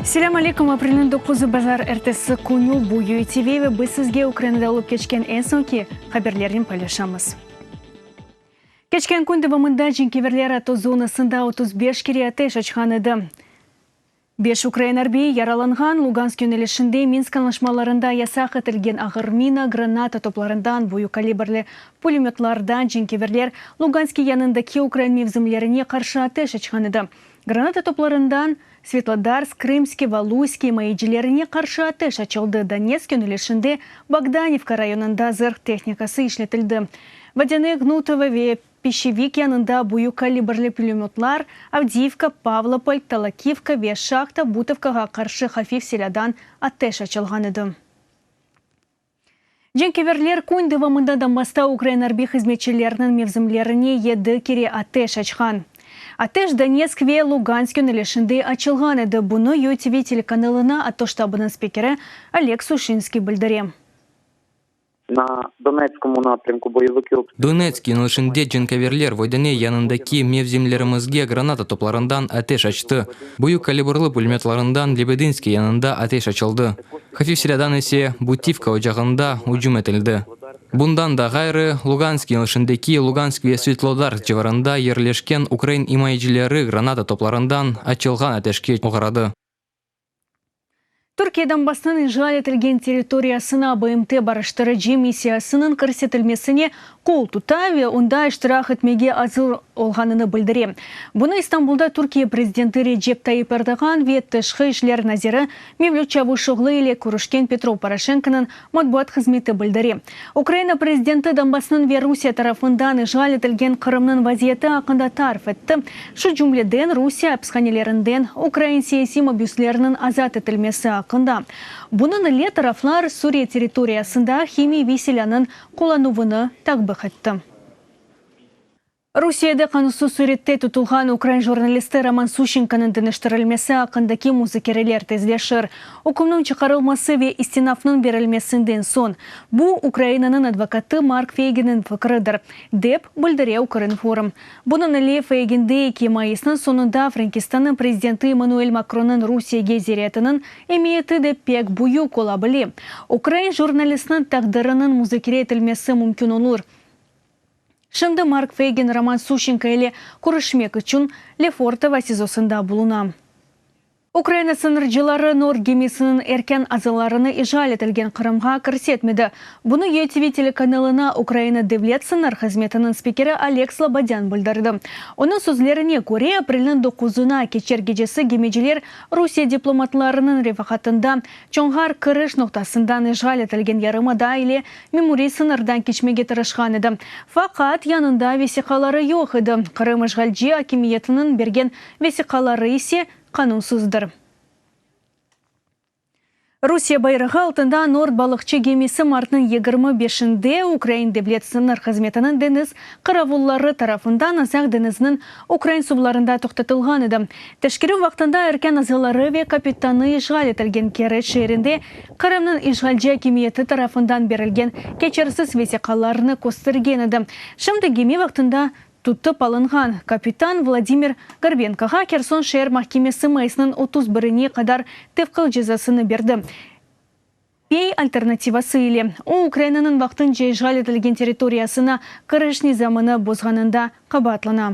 Selâm aleyküm, aprelniñ doquzı bazar ertesi künü, bu UTV ve biz sizge Ukrainada olıp keçken eñ soñki haberlernen paylaşamız. Keçken kün devamında cenkeverler ATO zonasında 35 kere ateş açqan edi. Beş ukrain arbiyi yaralanğan, Lugansk yönelişinde Minsk añlaşmalarında yasaq etilgen ağır mina, granata toplarından, büyük kalibrli pulemötlardan cenkeverler Luganskiy yanındaki ukrain mevzimlerine qarşı ateş açqan edi. Granata toplarından Svetlodarsk, Krımskiy, Valuyskiy imayecilerine qarşı ateş açıldı, Donetsk yönelişinde Bogdanivka rayonında zırh tehnikası işletildi. Vodânoye Gnutovo ve Pişevik yanında büyük kalibrli pülemötlar, Avdiyivka, Pavlopol, Talakivka ve Şahta Butovkağa qarşı hafif silâdan ateş açılğan edi. Cenkeverler kün devamında Donbassta ukrain arbiy hızmetçileriniñ mevzimlerine yedi kere ateş açqan. Ateş Donetsk ve Lugansk yönelişinde açılğan edi, bunı UTV telekanalına ATO ştabınıñ spikeri Oleg Suşinskiy bildire. Donetsk yönelişinde cenkaverler Vodâne yanındaki mevzimlerimizge granata toplarından ateş açtı. Büyük kalibrlı pulemötlarından Lebedinske yanında ateş açıldı. Hafif silâdan ise Butivka ocağında ücüm etildi. Bundan da ğayrı, Lugansk yönelişindeki Lugansk ve Svitlodarsk civarında yerleşken ukrain imayecileri granata toplarından açılğan ateşke oğradı. Türkiye Donbassnıñ işğal etilgen territoriyasına BMT barıştırıcı missiyasınıñ kirsetilmesine qol tuta ve onda iştirak etmege azır olğanını bildire. Bunı İstanbulda Türkiye prezidenti Recep Tayyip Erdoğan ve Tışqı işler naziri Mevlüt Çavuşoğlu ile körüşken Petro Poroşenkonıñ matbuat hızmeti bildire. Ukraina prezidenti Donbassnıñ ve Rusiye tarafından işğal etilgen Qırımnıñ vaziyeti aqqında tarif etti, şu cümleden Rusiye apishanelerinden ukrain siyasiy mabüsleriniñ azat etilmesi aqqında. Bunıñ ile taraflar Suriye territoriyasında himiyeviy silânıñ qullanuvını takbih etti. Rusiyede qanunsız sürette tutulğan ukrain jurnalisti Roman Suşçenkonıñ deñiştirilmesi aqqındaki muzakereler tezleşir. Ükümniñ çıqarılması ve istinafnıñ berilmesinden soñ. Bu, Ukrainanıñ advokatı Mark Feyginniñ fikridir, dep bildire Ukrinform. Bunıñ ile Feygin dey ki, mayısnıñ soñunda Frenkistannıñ prezidenti Emmanuel Makronnıñ Rusiyege ziyaretiniñ emiyeti de pek büyük ola bile. Ukrain jurnalistiniñ taqdiriniñ muzakere etilmesi mümkün olur. Şimdi Mark Feygin Roman Suşçenko ile körüşmek içün Lefortovo SİZOsında buluna. Ukraina sıñırcıları Nord gemisiniñ erkân azalarını işğal etilgen Qırımğa kirsetmedi. Bunı UTV telekanalına Ukraina Devlet sıñır hızmetiniñ spikeri Oleg Slobodân bildirdi. Onıñ sözlerine köre, aprelniñ doquzına keçer gecesi gemiciler Rusiye diplomatlarınıñ refaqatında Çonğar kiriş noqtasından işğal etilgen yarımada ile memuriy sıñırdan keçmege tırışqan edi. Faqat yanında vesiqaları yoq edi, Qırım işğalci akimiyetiniñ bergen vesiqaları ise qanunsızdır. Rusiye bayrağı altında Nord balıqçı gemisi martnıñ 25-inde Ukrain Devlet sıñır hızmetiniñ deñiz qaravulları tarafından Azaq deñiziniñ ukrain suvlarında toqtatılğan edi. Teşkerüv vaqtında erkân azaları ve kapitanı işğal etilgen Keriç şeerinde Qırımnıñ işğalci akimiyeti tarafından berilgen keçersiz vesiqalarnı köstergen edi. Şimdi gemi vaqtında tutıp alınğan kapitan Vladimir Gorbenkoğa Herson şeer mahkemesi mayısnıñ 31-ine qadar tevqif cezasını berdi. Pey alternativası ile o, Ukrainanıñ vaqtınca işğal etilgen territoriyasına kiriş nizamını bozğanında qabaatlana.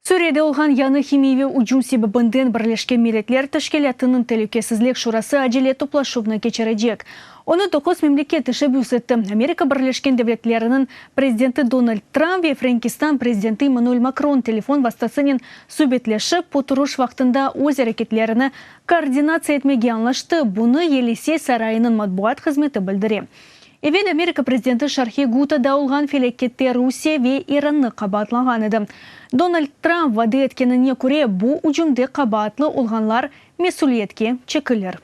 Suriyede olğan yañı himiyeviy ücüm sebebinden Birleşken Milletler Teşkilâtınıñ Telükesizlik Şurası acele toplaşuvnı keçirecek. Onı doquz memleket teşebbüs etti, Amerika Birleşken Devletleriniñ prezidenti Donald Tramp ve Frenkistan prezidenti Emmanuel Makron telefon vastasınen subetleşip, oturuş vaqtında öz areketlerini koordinatsiya etmege añlaştı, bunı Yelisey sarayınıñ matbuat hızmeti bildire. Evel Amerika prezidenti Şarhiy Gutada olğan felâkette Rusiye ve İrannı qabaatlağan edi. Donald Tramp vade etkenine köre, bu ücümde qabaatlı olğanlar mesüliyetke çekilir.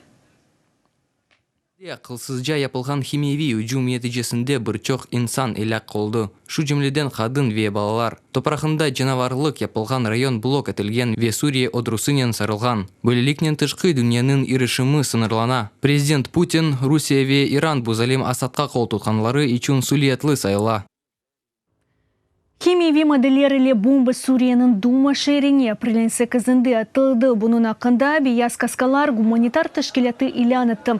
Aqılsızca yapılğan himiyeviy ücüm neticesinde bir çoq insan elâk oldı, şu cümleden qadın ve balalar. Toprağında canavarlıq yapılğan rayon blok etilgen ve Suriye ordusınen sarılğan. Böyleliknen tışqı dünyanıñ irişimi sıñırlana. Prezident Putin, Rusiye ve İran bu zalim Asadqa qol tutqanları içün suliyetli sayıla. Himiyeviy maddeler ile bomba Suriyeniñ Duma şeerine aprelniñ sekizinde atıldı. Bunıñ aqqında Beyaz kaskalar gumanitar teşkilâtı ilân etti.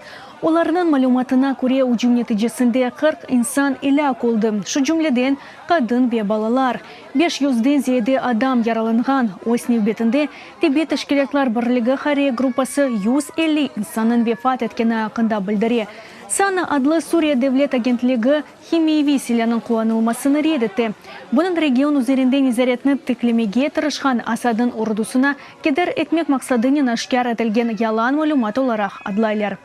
Olarnıñ malümatına köre, ücüm neticesinde 40 insan elâk oldı, şu cümleden qadın ve balalar. Beş yüzden ziyade adam yaralanğan. Öz nevbetinde, Tibbiy teşkilâtlar birligi hayriye gruppası 150 insannıñ vefat etkeni aqqında bildire. SANA adlı Suriye devlet agentligi himiyeviy silânıñ qullanılmasını red ete. Bunıñ region üzerinde nezaretni tiklemege tırışqan Asadnıñ ordusına keder etmek maqsadınen aşkâr etilgen yalan malümat olaraq adlaylar.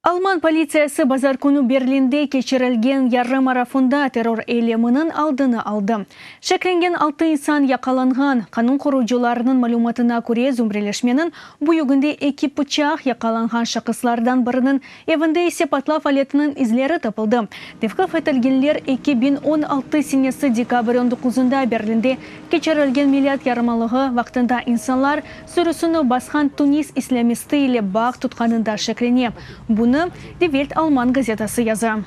Alman politsiyası bazar künü Berlinde keçirilgen yarımarafonda terror eyleminiñ aldını aldı. Şeklengen altı insan yaqalanğan. Qanun qoruyıcılarınıñ malümatına köre, zümreleşmeniñ büyüginde eki pıçaq yaqalanğan şahıslardan biriniñ evinde ise patlav aletiniñ izleri tapıldı. Tevqif etilgenler 2016 senesi dekabr on doquzında Berlinde keçirilgen Milât yarmalığı vaqtında insanlar sürüsini basqan Tunis islâmisti ile bağ tutqanında şeklene. Bunı Die Welt alman gazetası yaza.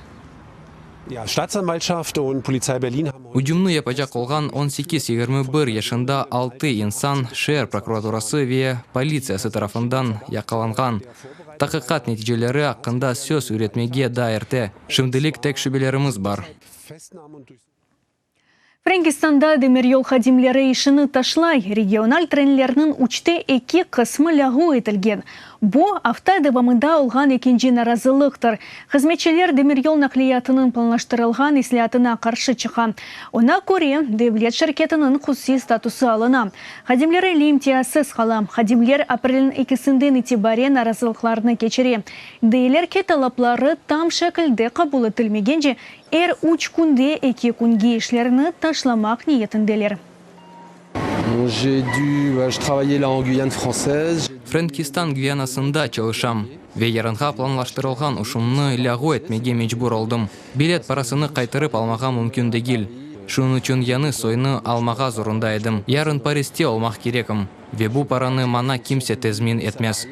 Ücümni yapacaq olğan on sekiz, 21 yaşında altı insan şeer prokuraturası ve politsiyası tarafından yaqalanğan. Taqiqat neticeleri aqqında söz üretmege daa erte. Şimdilik tek şübelerimiz bar. Frenkistanda demiryol hadimleri işini taşlay, regional trenlerniñ üçte eki qısmı lâğu etilgen. Bu, afta devamında olğan ekinci narazılıqtır. Hızmetçiler demiryol naqliyatınıñ planlaştırılğan islâatına qarşı çıqa. Oña köre, devlet şirketiniñ hususiy statusı alına, hadimler ile imtiyazsız qala. Hadimler aprelniñ ekisinden itibaren narazılıqlarnı keçire. Deyler ki, talapları tam şekilde qabul etilmegence, Er üç künde eki künge işlerini taşlamaq niyetindeler. Frenkistan Gvianasında çalışam ve yarınğa planlaştırılğan uşumnı lâğu etmege mecbur oldım. Bilet parasını qaytarıp almağa mümkün degil, şunıñ içün yañı soynı almağa zorunda edim. Yarın Pariste olmaq kerekim ve bu paranı maña kimse tezmin etmez.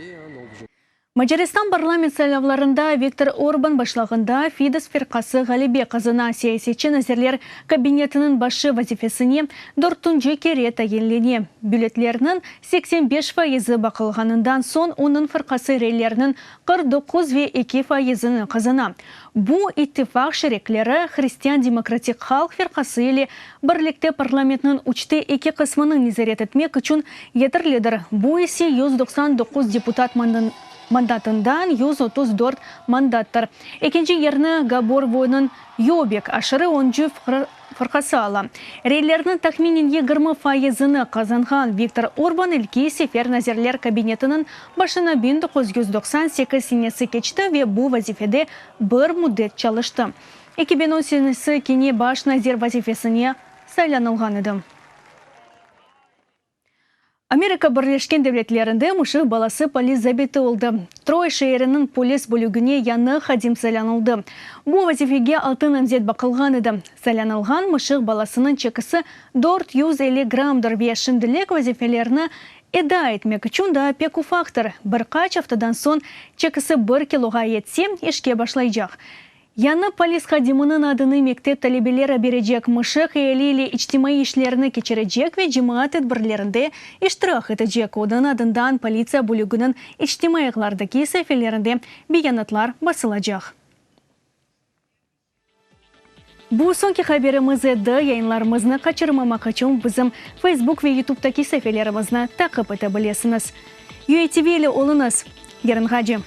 Macaristan parlament saylavlarında Viktor Orban başlağında Fidesz firqası ğalebe qazana, siyasetçi Nazirler Kabinetiniñ başı vazifesine dörtünci kere tayinlene. Bülletlerniñ 85 fayızı baqılğanından soñ onıñ firqası reylerniñ 49 ve eki fayızını qazana. Bu, ittifaq şerikleri Hristian-demokratik halq firqası ile birlikte parlamentniñ üçte eki qısmını nezaret etmek içün yeterlidir, bu ise 199 deputat mandatından 134 mandattır. Ekinci yerni Gabor Voynıñ Jobbik aşırı oncı fırqası ala. Reylerniñ tahminen 20 fayızını qazanğan Viktor Orban ilki sefer Nazirler Kabinetiniñ başına 1998 senesi keçti ve bu vazifede bir müddet çalıştı. 2010 senesi kene baş nazir vazifesine saylanılğan edi. Amerika Birleşken Devletlerinde mışıq balası polis zabiti oldı. Troy şeeriniñ polis bölügine yañı hadim saylanıldı. Bu vazifege altı namzet baqılğan edi. Saylanılğan mışıq balasınıñ çekisi 450 grammdır ve şimdilik vazifelerni eda etmek içün daa pek ufaqtır. Bir qaç aftadan soñ çekisi bir kiloğa yetse, işke başlaycaq. Yañı polis hadiminiñ adını mektep talebeleri berecek, mışıq eali ile içtimaiy işlerni keçirecek ve cemaat tedbirlerinde iştirak etecek. Onıñ adından politsiya bölüginiñ içtimaiy ağlardaki saifelerinde beyanatlar basılacaq. Bu soñki haberimiz edi. Yayınlarımıznı qaçırmamaq içün bizim Facebook ve YouTube'daki saifelerimizni taqip ete bilesiñiz. UATV ile oluñız. Yarınğace.